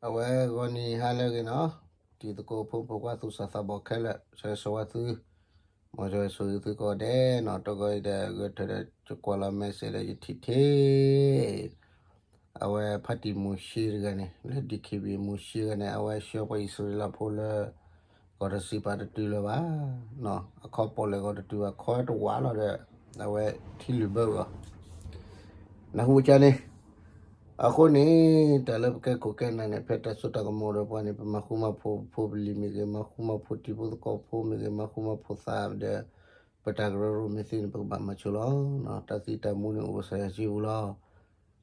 အဝဲဂီၤနံၤဟါလၢအဂ့ၤနီၤ, တံၤသကိးဖိမုၣ်ဖိခွါသူၣ်စၢ်သးဘီၣ်ခဲလၢာ် ဆၢဂ့ၤဆၢဝါသု, မ်ဆၢဂ့ၤဆၢဝါသုကိးဂၤဒဲးနီၤ, တဂီၤအံၤဒီး ဂဲၤထၢၣ်ဒီး ယကွၢ်လီၤ message ဒီးယထံၣ်ထဲ အဝဲဖါတံၢ်မိၤၡ့တဂၤန့ၣ် လၢ ဒီခ့ဘံၣ် မိၤၡ့တဂၤန့ၣ် အဝဲဆှၢပှၤအံၣ်စရ့လးဖိလၢ ကီၢ်တစံးပာ်တတုၤလၢၤဘၣ်, အခီပီၣ်လဲၣ်ဂီၤတတုၤဘၣ် ခီတဝးလီၤဒီး အဝဲထံလုၢ်ဘၢအီၤ နၢ်ဟူကန့ၣ်, အဃိန့ၣ် တၢ်လၢပကဲခိၣ်ကဲနၢ်န့ၣ် ဖဲတၢ်စိတၢ်ကမီၤဒီးပှၤန့ၣ် ပမၤဃူမၤဖိးဖိပလံၤမ့ၢ်ဂ့ၤ, မၤဃူမၤဖိးတံၤဖိသကိးဖိမ့ၢ်ဂ့ၤ, မၤဃူမၤဖိးသးဒီး ပတၢ်ကရၢကရိမ့ၢ်သ့န့ၣ် ပကဘၣ်မၤဆိလီၤ. တၢ်သံတၢ်မူန့ၣ်အိၣ်ကစၢ်ယွၤစုပူၤလီၤ.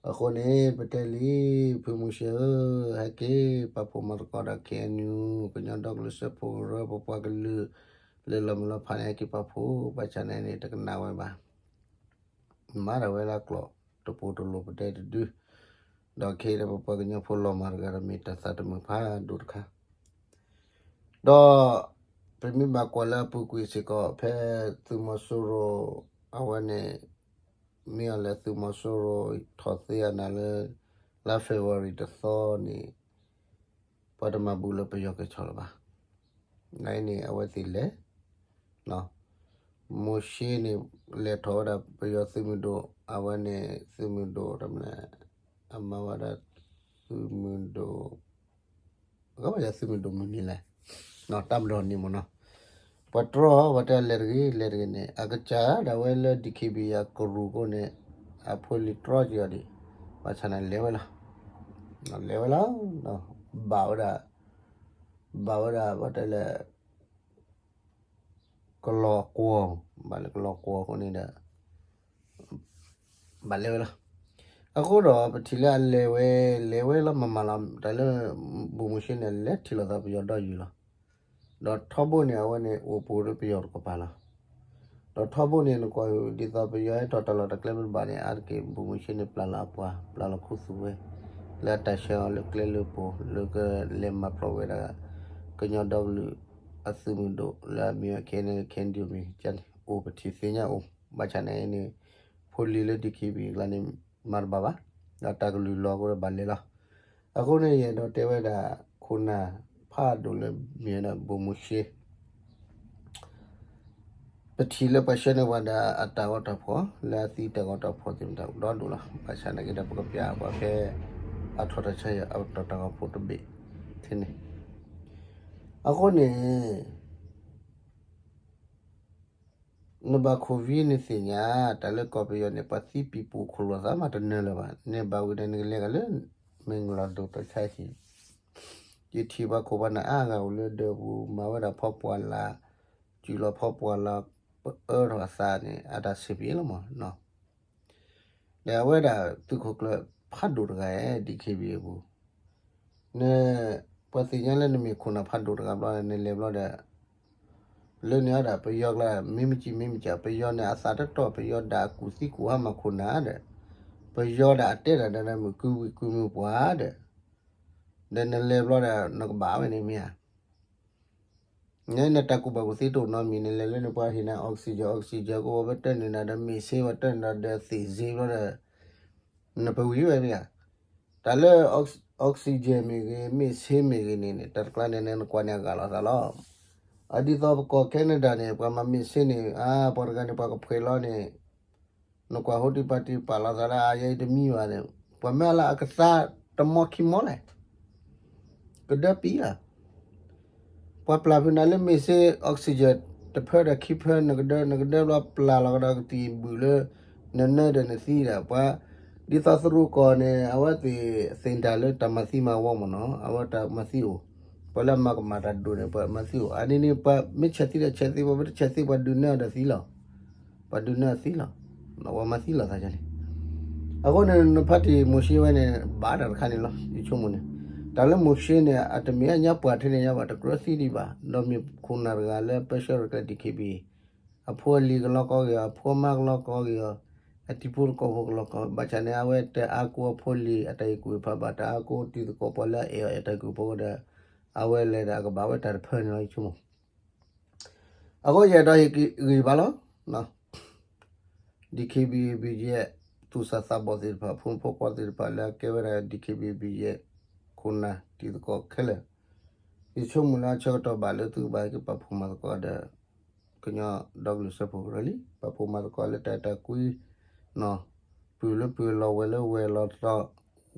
အဃိန့ၣ် ပတဲလံ ဖုမိၤၡ့ဧၢ, ဟဲက့ၤ ပာ်ဖှိၣ်မၤသကိးဒီး ခ့ၣ်အဲၣ်ယူၣ် ကညီဒီကလုာ်စၢဖှိၣ်ကရၢ ပပှၤကလုာ် လၢလီၤမုၢ်လီၤဖးန့ၣ် ဟဲက့ၤပာ်ဖှိၣ် ဘၣ်ဆၣ်န့ၣ်န့ၣ် တကနၣ်ဝဲဘၣ်. မၤဒၣ်ဝဲလၢကျိာ်တပူၤတလိၤပတဲတဒု, ဒီးခဲအံၤဒီးပပှၤကညီဖိလီၤမၢ်တဂၤဒီးမ့ၢ်တၢ်သးတမုာ်ဖးဒိၣ်တခါ, ဒီး ပမ့ၢ်ဘၣ်ကွၢ်လၢအပူၤကွံာ်စ့ၢ်ကီး ဖဲသုးမီၤစိရိၤ အဝဲန့ၣ် မ့ၢ်အီၤလၢသုးမီၤစိရိၤထီၣ်သ့အနၤလၢ လါ February တသီန့ၣ် ပှၤတမၤဘူးလၢပယီၤကဲၤဆီၣ်လၢၤဘၣ်. နအံၤန့ၣ် အဝဲသ့ၣ်လဲၤ မိၤၡ့န့ၣ် လဲၤထီၣ်ဝဲဒၣ်ပယီၤသုးမုၢ်ဒိၣ် အဝဲန့ၣ်သုးမုၢ်ဒိၣ်တမံၤ အမၤဝဲဒၣ် သုးမုၢ်ဒိၣ် အကဘၣ်ယၤသုးမုၢ်ဒိၣ်မုၢ်နံၤလဲၣ်, တၢ်မၤဒီးန့ၣ်မ့ၢ်နီၤ, ပှၤတြီ ပှၤတဲလဲၤတဂ့ၤ လဲၤတဂ့ၤန့ၣ် အကစၢ်ဒၣ်ဝဲလၢဒီခ့ဘံၣ်အကရူၢ်အဃိန့ၣ် အဖိလံၤတြီက့ၤအီၤဒံး, ဘၣ်ဆၣ်န့ၣ်လဲၤဝဲလီၤ, လဲၤဝဲလီၤ, ဘၣ်ဝဲဒၣ်, ဘၣ်ဝဲဒၣ် ပှၤတဲလဲၤ ကလီၤကွီၢ်, ဘၣ်လၢကလီၤကွီၢ်အဃိန့ၣ်ဒီး ဘၣ်လဲၤဝဲလီၤ. အဃိဒီးပထံၣ်လၢအလဲၤဝဲ, လဲၤဝဲလီၤမၤမၤလီၤ တၢ်လၢ ဘိၣ်မိၤၡ့န့ၣ် လဲၤထံၣ်လိာ်သးပယီၤဒီယုၢ်လီၤ. ဒီးထီဘိန့ၣ် အဝဲန့ၣ်အိၣ်ပူၤလၢပယီၤတကပၤလီၤ. ဒီးထီဘိန့ၣ် နကွၢ် ဒ်သိးပယီၤဟဲထီၣ်တၢ်လီၢ်တၢ်ကျဲမ့ၢ်ဘၣ်န့ၣ် အါတက့ၢ် ဘိၣ်မိၤၡ့န့ၣ် ပျၢ်လီၤအပှၤ ပျၢ်လီၤခူသူၣ်ဝဲ လၢအတၢ်ဆှၢအီၤလၢကျဲလၢပူၤ လၢကလဲၤမၤဖျိးဝဲဒၣ် ကညီဒီကလုာ်အသုးမုၢ်ဒိၣ် လၢအမံၤ ခဲအံၤန့ၣ် ခဲအံၤဒုးမံၤန့ၣ် အိၣ်ပထံၣ်သ့ၣ်ညါအိၣ် ဘၣ်ဆၣ်န့ၣ်န့ၣ် ဖိလံၤလၢ ဒီခ့ဘံၣ် အကျါန့ၣ် မၤတဘၣ်ဘၣ်, ဒီးတၢ်ကလုၢ်လီၤအဃိဒီးဘၣ်လဲၤလီၤ. အဃိန့ၣ် ယအဲၣ်ဒိးတဲဝဲဒၣ် ခိၣ်နၢ်ဖးဒိၣ်လၢမံၤဝဲဒၣ် ဘိၣ်မိၤၡ့ ပထံၣ်လၢပှၤဆှၢန့ၢ်ပှၤဒီးအတၢ်ဂီၤတၢ်ဖီၣ် လၢအသံတၢ်ဂီၤတၢ်ဖီၣ်သ့ၣ်မတၤဒီဒိၣ်လီၤ. ဘၣ်ဆၣ်နာ်က့ဒီး ပကပျၢ်ပှၤဖဲ အထီၣ်တၢ်ဆါယံာ်အတၢ်ဂီၤဖိတဘ့ၣ်ထဲန့ၣ်. အဃိန့ၣ် နဘၣ် covid န့ၣ်သ့ၣ်ညါ တၢ်လၢကီၢ်ပယီၤန့ၣ် ပှၤသံပံၤပူၤခိၣ်လိာ်သးမးတနၢၤလၢၤဘၣ်. နဘၣ်ဝံၤဒီးနကလဲၤဂၤလၢ မ့ၢ်ဂလီၤဒိၣ်တၢ်ဆါဟံၣ် ယထံၣ်ပှၤခိၣ်ပှၤနၢ်အါဂၤအိၣ်လၢဒၢးပူၤ မၤဝဲဒၣ်ဖီပှၢ်လၢ်, စုၣ်လီၤဖီပှၢ်လၢ် ပအၢထီၣ်အသးန့ၣ် အတၢ်ဆံးပ့ၤလီၤမးနီၤ. ဒီးအဝဲဒၣ်သုးခိၣ်ကျၢၢ်ဖးဒိၣ်တဂၤ ဒီခ့ဘံၣ် အပူၤ, န ပှၤသ့ၣ်ညါလၢနမ့ၢ်ခိၣ်နၢ်ဖးဒိၣ်တဂၤဘျီ နလဲၤဘျီဒီး လၢန့ၣ်အဒၣ်ပယီၤကျါ မ့ၢ်မ့ၢ်ကံ မ့ၢ်မ့ၢ်ကံ ပယီၤန့ၣ် အသးတတီၢ် ပယီၤဒၣ်အကူၣ်သံကူၣ်ဟါမၢ်ခိၣ်နၢ်ဒီး ပယီၤဒၣ်အတဲဒၣ်ဒီးမုၢ်ကုဝံၤကုမုၢ်ပှၢ်ဒီး ဒီးနလဲၤဘျီဒီး နကဘၣ်ဝဲန့ၣ်မ့ၢ်ဧါ. နတၢ်ကူၣ်ဘၣ်ကူၣ်သ့တအိၣ်နီတမံၤ နလဲၤလၢန့ၣ် ပှၤဟ့ၣ်နၤ oxygen, oxygen ကအိၣ် ပတၢၢ်န့ၢ်နၤဒီးမ့ၢ်စ့ ပတၢၢ်န့ၢ်နၤဒီးသ့ၣ်စ့ဘျီဒီး နပဝံၤဝဲမ့ၢ်ဧါ. တၢ်လၢ oxygen မ့ၢ်ဂ့ၤ မ့ၢ်စ့မ့ၢ်ဂ့ၤန့ၣ်န့ၣ် တၢ်တကျါန့ၣ် နကွၢ်န့ၣ်အဂၤလိာ်သးလီၤ. အဒ်သိးပကီၢ် Canada န့ၣ် ပှၤမၤမ့ၢ်စ့န့ၣ် အါ ပှၤတဂၤန့ၣ် ပှၤကဖှဲးလီၤန့ၣ် နကွၢ်ဟိဒံးပၢ်တံၢ်ပာ်လီၤသးလၢအယဲအံၤတမံဘၣ်န့ၣ် ပှၤမ့ၢ်အလၢအကသါတမီခံမီလဲၣ် ကဒၢပံၤလီၤ. ပှၤပျၢ်ဖုးနၤလၢမ့ၢ်စ့ oxygen တဖၢဒီးခံဖၢ နကဒၢ နကဒၢဘျီပျၢ်လီၤကဒီးကသံၣ်ဘုၣ်လၢ နနၢဒီးနသံဒီး ပှၤ ဒ်သိးသရူးကီၢ်န့ၣ် အဝဲသ့ၣ်သ့ၣ်တၢ်လၢတၢ်မၤသံမၤဝီမ့ၢ်နီၤ အဝဲတၢ်မၤသံအိၣ်, ပှၤလၢအမၤကမၣ်တၢ်ဒိၣ်န့ၣ် ပှၤမၤသံအိၣ် အန့ၣ်န့ၣ် ပှၤမ့ၢ်ဆဲးသံဒီးဆဲးသံ ပှၤမ့ၢ်တဆဲးသံ ပှၤဒုးနဲၣ်အီၤဒီးသံလီၤ. ပှၤဒုးနဲၣ်အီၤသံလီၤ. ပှၤမၤသံလိာ်သးန့ၣ် အဃိန့ၣ် နဖါတံၢ်မိၤၡ့ဝဲန့ၣ် ဘၣ်တၢ်တခါန့ၣ်လီၤ ယဆိကမိၣ်န့ၣ်. တၢ်လၢမိၤၡ့န့ၣ် အတမ့ၢ်အညါပှၢ်ထဲန့ၣ်ညါဘၣ် တကြၢးသံဒံးဘၣ် ဒီးမ့ၢ်ခိၣ်နၢ်တဂၤလၢပၢဆှၢရဲၣ်ကျဲၤ ဒီခ့ဘံၣ် အဖိအလံၤကလီကီက့ၤအီၤ အဖိအမါကလီကီက့ၤအီၤ အတံၤဖိသကိးဖိကလီကီ ဘၣ်ဆၣ်န့ၣ် အဝဲတအါကိအဖိလံၤအတၢ်ဟ့ၣ်ကူၣ်ဟ့ၣ်ဖးဘၣ် တအါကိတံၤသကိးပှၤလၢအအဲၣ်အီၤအတၢ်ဟ့ၣ်ကူၣ်ဟ့ၣ်ဖးဒီး အဝဲလဲၤဒီးအကဘၣ်ဝဲတၢ်တဖၢန့ၣ်လီၤ ယဆိကမိၣ် အဃိယအဲၣ်ဒိးဟ့ၣ်ဂံၢ်ဘါလီၤ. ဒီခ့ဘံၣ် ဘံၣ်ယဲၢ် သူၣ်စၢ်သးဘီၣ်သ့ၣ်တဖၣ် ဖိမုၣ်ဖိခွါသ့ၣ်တဖၣ်လၢအကဲဝဲဒၣ် ဒီခ့ဘံၣ် ဘံၣ်ယဲၢ် ခိၣ်နၢ်တံၤသကိးခဲလၢာ်, ယဆိကမိၣ်လၢအဆၢကတီၢ်ဘၣ်လၢသုကဘၣ်ဟဲက့ၤပာ်ဖှိၣ်မၤသကိးဒီး ကညီဒီကလုာ်စၢဖှိၣ်ကရၢလံ, ပာ်ဖှိၣ်မၤသကိးလၢတၢ်အဲၣ်တၢ်ကွံ, ပုၢ်လၢပုၢ်လီၤ ဝဲၢ်လၢဝဲၢ်လီၤသီ,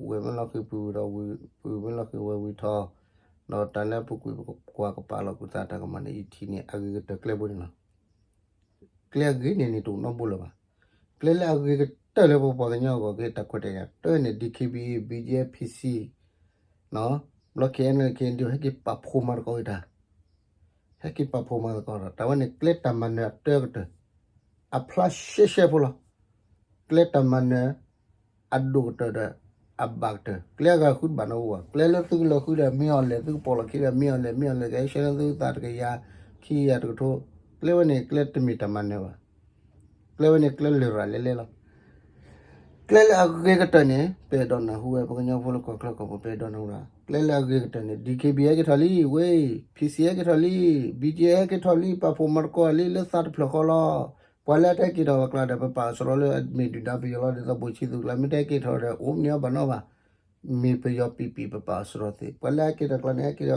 ဝဲၢ်မ့ၢ်လီၤဃံၤပုၢ်ဝံၤဒီးဝံၤ, ပုၢ်မ့ၢ်လီၤဃံၤဝဲၢ်ဝံၤထီၣ်, ဒီးတၢ်လၢအပူၤကွံာ်ပကွၢ်ကပာ်လီၤကွံာ်သးတၢ်ကမၣ်န့ၣ် ယထံၣ်န့ၢ်အဂ့ၤကတၢၢ်ကျဲဘိန့ၣ်လီၤ. ကျဲအဂ့ၤန့ၣ်န့ၣ်တအိၣ်နီတဘိလၢၤဘၣ်. ကျဲလၢအဂ့ၤကတၢၢ်လၢပပှၤကညီအဂီၢ်က့ၤတၢ်ခွဲးတၢ်ယာ်တၢ်န့ၣ် DKBA BGF PC ဘျီ KNLA KNDO ဟဲက့ၤပာ်ဖှိၣ်မၤသကိးက့ၤတၢ်, ဟဲက့ၤပာ်ဖှိၣ်မၤသကိးဒီး တၢ်ဝဲန့ၣ်ကျဲတၢ်မၤနၢၤအတၢကတၢၢ် အဖျါရှဲရှဲဖိလီၤ. ကျဲတၢ်မၤနၢၤ အဒိၣ်ကတၢၢ်ဒီး အဘၣ်ကတၢၢ် ကျဲအဂၤဃုတဘၣ်နီတဘိဘၣ်. ကျဲလၢသုကလီၤဃုာ်ဒီးမ့ၢ်အီၤလဲၣ် သုကပိာ်လီၤခံဒီးမ့ၢ်အီၤလဲၣ် မ့ၢ်အီၤလဲၣ် ကဟဲဆှၢလၢသုသးတကယၤ ခံကယၤတကထိ, ကျဲဝဲန့ၣ်ကျဲတမ့ၢ်တၢ်မၤနၢၤဘၣ်. ကျဲဝဲန့ၣ်ကျဲလရာ်လဲလဲလီၤ. ကျဲလၢအဂ့ၤကတၢၢ်န့ၣ် ပအဲၣ်ဒိးနၢ်ဟူဝဲ ပှၤကညီဖိလၢကီၢ်ချၢကီၢ်ပူၤ ပအဲၣ်ဒိးနၢ်ဟူဝဲ ကျဲလၢအဂ့ၤကတၢၢ်န့ၣ် DKBA ဟဲက့ၤထီၣ်လံ, ဝဲ PC ဟဲက့ၤထီၣ်လံ, BGF ဟဲက့ၤထီၣ်လံ, ပာ်ဖှိၣ်မၤသကိးလံ လၢသးတဖျၢၣ်ဃီလီၤ. ပှၤလၢအတဟဲက့ၤထီၣ်ဘၣ်ကျါဒီး ပပာ်အစရီလၢအမ့ၢ်ဒုၣ်ဒါပယီၤလီၤ. ဒ်သိးဘိၣ်ဆံသူကျါ မ့ၢ်တဟဲက့ၤထီၣ်ဒီး အိၣ်မနုၤအဘၣ်နီဘၣ်. မ့ၢ်ပယီၤပံာ်ပံာ် ပပာ်အစရီသ့, ပှၤလၢအက့ၤထီၣ်ကျါန့ၣ် ဟဲက့ၤဒီး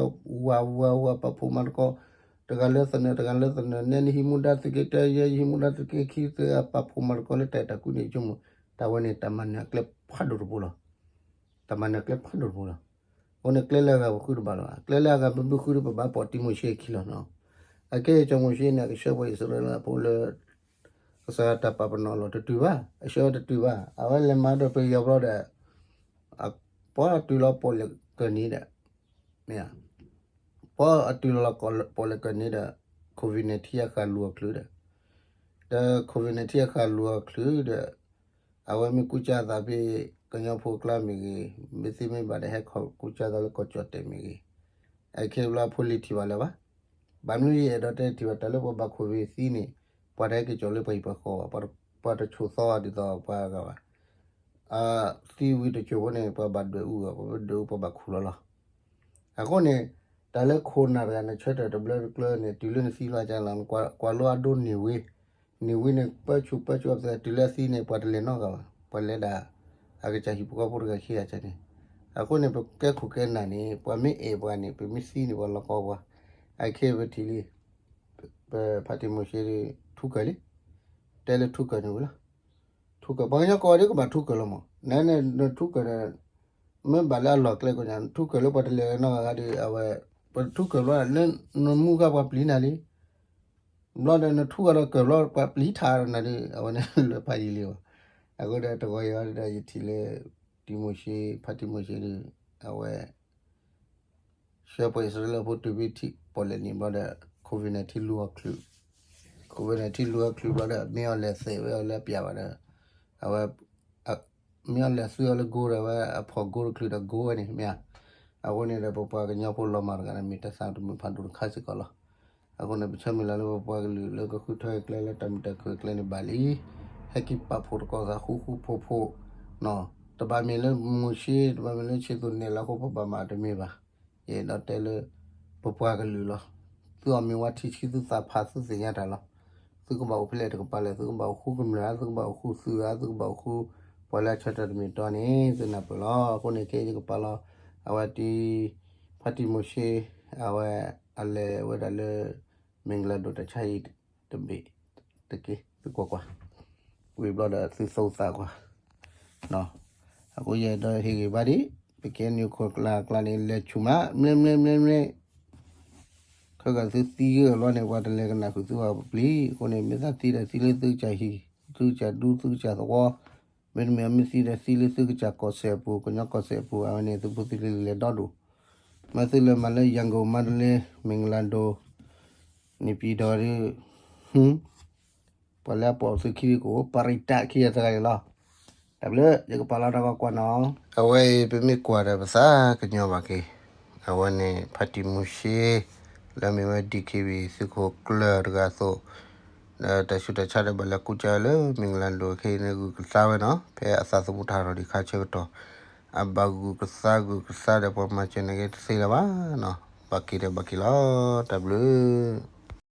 ဝးဝးဝး ပာ်ဖှိၣ်မၤသကိး, တဂၤလၢသနၢၣ် တဂၤလၢသနၢၣ်, နဲနဟံးမူဒါသုးက့တၢ ယဲယဟံးမူဒါသုးက့ခံ သုပာ်ဖှိၣ်မၤသကိးလၢတၢ်အဲၣ်တၢ်ကွံန့ၣ် ယဆိကမိၣ် တၢ်ဝဲန့ၣ် တၢ်မၤနၢၤအကျဲဖးဒိၣ်တဘိလီၤ. တၢ်မၤနၢၤကျဲဖးဒိၣ်တဘိလီၤ. အဃိန့ၣ် ကျဲလၢအဂၤပဃုတဘၣ်လီၤဘၣ်. ကျဲလၢအဂၤပမ့ၢ်ဃုဒီး ပဘၣ်ပိာ်တံၤမိၤၡ့အခံလီၤနီၤ. အကဲကၠီၤမိၤၡ့န့ၣ် အကဆှၢပှၤအံၣ်စရ့လးဖိလၢ ကစၢ်တၢ်ပာ်ပနီၣ်လီၤတတုၤဘၣ်, အဆှၢတတုၤဘၣ်. အဝဲလဲၤမၤဒီးပယီၤဘျီဒီး ပှၤအတုၤလီၤပိာ်လဲၣ်ကၢၢ်နံၤဒီး မ့ၢ်ဧါ, ပှၤအတုၤလီၤပိာ်လဲၣ်ကၢၢ်နံၤဒီး COVID nineteen အဃၢ်လူၤအီၤချုးဒီး, ဒီး COVID nineteen အဃၢ်လူၤအီၤချုးဒီး အဝဲမ့ၢ်ကူစါအသးဖဲ ကညီဖိကျါမ့ၢ်ဂ့ၤ, မ့ၢ်သ့မ့ၢ်ဘၣ်ဒီးဟဲခီကူစါသးလၢကီၢ်ကၠီၣ်တဲာ်မ့ၢ်ဂ့ၤ, အခဲအံၤဘျီဖိလံၤထံၣ်ဘၣ်လၢၤဘၣ်. ဘၣ်မနုၤယအဲၣ်ဒိးတဲထံၣ်ဘၣ် တၢ်လၢပှၤဘၣ်ခိၣ်ဘ့ၣ်သံန့ၣ် ပှၤတဟဲက့ၤကၠီၣ်လၢပှၤဟံၣ်ပှၤဃီဘၣ်, ပှၤတဆိၣ်သီအီၤဒ်သိးပှၤအဂၤဘၣ်. သံဝံၤတစိၢ်ဖိန့ၣ် ပှၤဘၣ်ဒွဲၣ်အူအီၤ, ပှၤဘၣ်ဒွဲၣ်အူ ပှၤဘၣ်ခူၣ်လီၤလီၤ. အဃိန့ၣ် တၢ်လၢခိၣ်နၢ်တဂၤန့ၣ် ဆၢထၢၣ်တဘျၢတကျၢန့ၣ် တုၤလၢနသံလီၤကလီၤ, ကွၢ်လိအဒိန့ၢ်ဝ့, န့ၢ်ဝ့န့ၣ် ပၢဆူၣ်ပၢဆူၣ်အသး တုၤလၢအသံန့ၣ် ပှၤတလဲၤနီတဂၤဘၣ်, ပှၤလဲၤဒၣ် အကစၢ်ဟံၣ်ဖိဃီဖိတဂၤခံဂၤန့ၣ်. အဃိန့ၣ် ပကဲခိၣ်ကဲနၢ်န့ၣ် ပှၤမ့ၢ်အဲၣ်ပှၤန့ၣ် ပမ့ၢ်သံန့ၣ် ပှၤလီၤကီပှၤ. အခဲအံၤပထံၣ်လံ ပဖါတံၢ်မိၤၡ့ ထူကၢၢ်လံ, တဲလၢထူကၢၢ်န့ၣ်ဝံၤလီၤ. ထူကၢၢ် ပှၤကညီကိးဂၤဒဲးကဘၣ်ထူကၢၢ်လီၤမး, နနထူကၢၢ်ဒီး မ့ၢ်ဘၣ်လၢအလီၢ်ကျဲကိးညါ ထူကၢၢ်လၢပှၤတလဲၤနီတဂၤဒီး အဝဲ ပထူကၢၢ်ဘျီ လၢနမူခါပှၤပျံၤနၤလံ, ဘျီဒီးနထူကၢၢ်ဒီးကၢၢ်ဘျီ ပှၤပျံၤထးဒီးနၤဒီး အဝဲန့ၣ်လၢဖးယံာ်လံဘၣ်. အဃိဒီးတဂီၤအံၤဒီးယထံၣ်လၢ တံၤမိၤၡ့ ဖါတံၢ်မိၤၡ့ဒီး အဝဲ ဆှၢပှၤအံၣ်စရ့လးဖိတုၤဖဲထံး ပိာ်လဲၣ်နံၤဘျီဒီး COVID nineteen လူၤအီၤချုး, COVID nineteen လူၤအီၤချုးဘျီဒီး မ့ၢ်အီၤလဲၤသဲးဝဲအီၤလၢအပျၢ်ဘၣ်ဒီး အဝဲ မ့ၢ်အီၤလဲၤသုအီၤလၢ gold ဒီး အဝဲအဖီၣ် gold တချုးဒီး gold ဝဲန့ၣ် မ့ၢ်ဧါ. အဃိန့ၣ်ဒီး ပပှၤကညီဖိလီၤမၢ်တဂၤန့ၣ် မ့ၢ်တၢ်သးတမုာ်ဖးဒိၣ်တခါစ့ၢ်ကီးလီၤ. အဃိန့ၣ် ပဆၢမုၢ်လၢ်လၢပပှၤကလုာ်လၢကဃုထၢကျဲလၢတၢ်မုာ်တၢ်ခုၣ်အကျဲန့ၣ်ဘၣ်လံ, ဟဲက့ၤပာ်ဖှိၣ်သကိးသးဃူဃူဖိးဖိး, တဘၣ်မ့ၢ်လၢမိၤၡ့ တဘၣ်မ့ၢ်လၢဆံးသူးနဲၣ်လၢအဃိ ပဘၣ်မၤတမ့ၢ်ဘၣ်. ယအဲၣ်ဒိးတဲလၢ ပပှၤကလုာ်လီၤ. သုအီၣ်မ့ၤဝါထံဆံ သုသးဖး သုသ့ၣ်ညါတၢ်လီၤ. သုကဘၣ်အိၣ်ဖဲလဲၣ်တကပၤလဲၣ်, သုကဘၣ်အိၣ်ဃူကမျၢၢ်ဧါ, သုကဘၣ်အိၣ်ဃူသုးဧါ, သုကဘၣ်အိၣ်ဃူ ပှၤလၢအဆၢထၢၣ်တမ့ၢ်တီန့ၣ် သုနၢ်ပၢၢ်လီၤ. အဃိန့ၣ် ခဲအံၤယကပာ်လီၤ အဝဲတံၤ ဖါတံၢ်မိၤၡ့ အဝဲအလဲၤဝဲဒၣ်လၢ မ့ၢ်ကလၤဒိၣ်တၢ်ဆါအံၤတဘ့ၣ်တက့ၢ်, သုကွၢ်ကွၢ်, ဝံၤဘျီဒီးသုသူသးကွၢ်. အဃိယအဲၣ်ဒိးဟ့ၣ်ဂံၢ်ဘါဒံး ပကဲနံၣ်ခိၣ်ကျါကျါန့ၣ် လဲၤဆူၣ်မး မ့ၢ်မ့ၢ်မ့ၢ်မ့ၢ် ခဲကးသုသံဂ့ၢ်အလီၢ်န့ၣ် ပှၤတလဲၤကနၣ်ဃုာ်သုဘၣ်ပျံၤ. အဃိန့ၣ် မ့ၢ်သးသံဒီးသံလၢသုကစၢ်ဟံၣ် သုကစၢ်ဒူ သုကစၢ်သဝီ, မ့တမ့ၢ်မ့ၢ်သံဒီးသံလၢသုကစၢ်ကီၢ်စဲၣ်အပူၤ ကညီကီၢ်စဲၣ်အပူၤ အဝဲန့ၣ် သုဖိသုလံၤလဲၤဒီဒူၣ်, မ့ၢ်သုလဲၤမၤလၢ ရန်ကုန် မန္တလေး မင်္ဂလာဒုံ နေပြည်တော် ဒီး ပှၤလၢအပိာ်သုခံကအိၣ် ပရံးတးခံဂၤတဂၤန့ၣ်လီၤ. တၢ်ဘျုး ယကပာ်လီၤတၢ်ကကွၢ်နီၤ. အဝဲအံၤ ပမ့ၢ်ကွၢ်ဒီးပသးကညီၤဘၣ်က့ၤ, အဝဲန့ၣ် ဖါတံၢ်မူၡ့ လၢအမ့ၢ်ဝဲ DKBA သုးခိၣ်ကျၢၢ်တဂၤအသိး, ဒီးတၢ်ဆူးတၢ်ဆါဒီးဘၣ်လဲၤကူစါလၢ မင်္ဂလာဒုံ ခဲအံၤန့ၣ်ဂုာ်ကသါဝဲနီၤ, ဖဲအသးသမူတၢ်ထီၣ်ဒံးခါဆၢကတီၢ်, အဘၣ်ဂုာ်ကသါဂုာ်ကသါဒီးပှၤမၤစၢၤန့ၣ်က့ၤတသ့လၢၤဘၣ်နီၤ, ဘၣ်က့ၤဒီးဘၣ်က့ၤလီၤ. တၢ်ဘျုး